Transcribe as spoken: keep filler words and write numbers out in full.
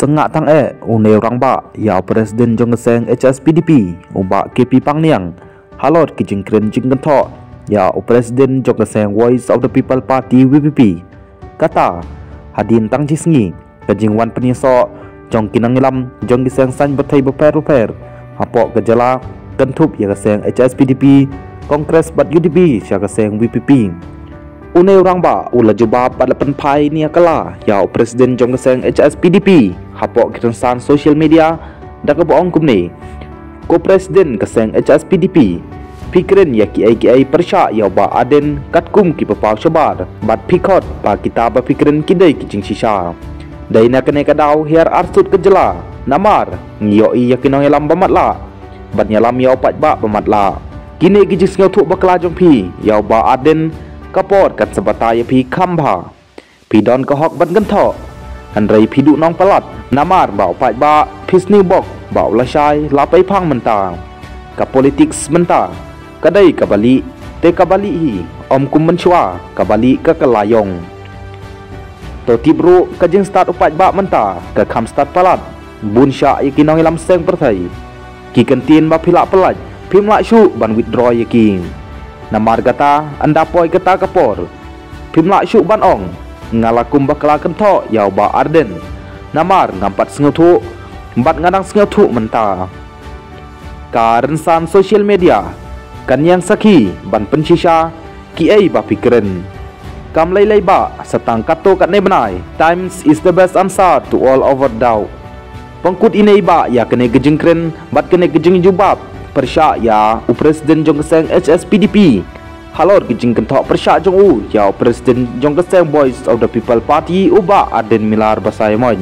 Sngewthuh tang eh une u rangbah ïa u president jong ka seng H S P D P, u Bah K P Pangniang, halor ki jingkren jingkynthoh ïa u president jong ka seng Voice of the People Party, V P P. Kata, hadien tang shi sngi ka jingwan pynïasoh jong ki nongïalam jong ki seng saiñ pyrthei bapher bapher hapoh ka jylla, kynthup ïa ka seng H S P D P, Congress bad U D P sha ka seng V P P. Une u rangbah u la jubab bad la pynphai nia kala ïa u president jong ka seng H S P D P hapoh ki rynsan social media da kaba ong kumne: Ko president ka seng H S P D P, phi kren ïa kiei kiei pyrshah ïa u Bah Ardent katkum ki papaw shabar, bad phi khot ba kita ba phi kren ki dei ki jingshisha. Dei na kane ka daw hiar arsut ka jylla, namar ngi ïohi ïa ki nongïalam ba matlah ban ïalam ïa u paidbah ba matlah. Kine ki jingsngewthuh bakla jong phi ïa u Bah Ardent, ka por kan sa batai ïa phi kham bha. Phi don ka hok ban kynthoh, hynrei phi duh nong palat namar ba u paidbah phi sniew bok ba u lashai la pei phang mynta. Ka politics mynta ka dei kaba lieh, te kaba lieh hi, ym kum mynshuwa kaba lieh ka kylla ïong. To tip ruh, ka jingstad u paidbah mynta ka kham stad palat bun shah ïa ki nongïalam seng pyrthei. Ki kyntien ba phi lah pyllait, phim lah shuh ban withdraw ïa ki. Namar kata, ynda poi kata ka por, phim lah shuh ban ong nga la kum bakla kynthoh ïa u Bah Ardent, namar ngam pat sngewthuh bad nga dang sngewthuh mynta. Ka rynsan social media kan ïeng sakhi ban pynshisha kiei ba phi kren. Kam lei lei bah, sa tang katto katne bnai, times is the best answer to all our doubt. Pynkut ine i bah ïa kane ka jingkren bad kane ka jingjubab pyrshah ïa u president jong ka seng H S P D P halor ka jingkynthoh pyrshah jong u ïa u president jong ka seng Voice of the People Party, u Bah Ardent Miller Basaiawmoit.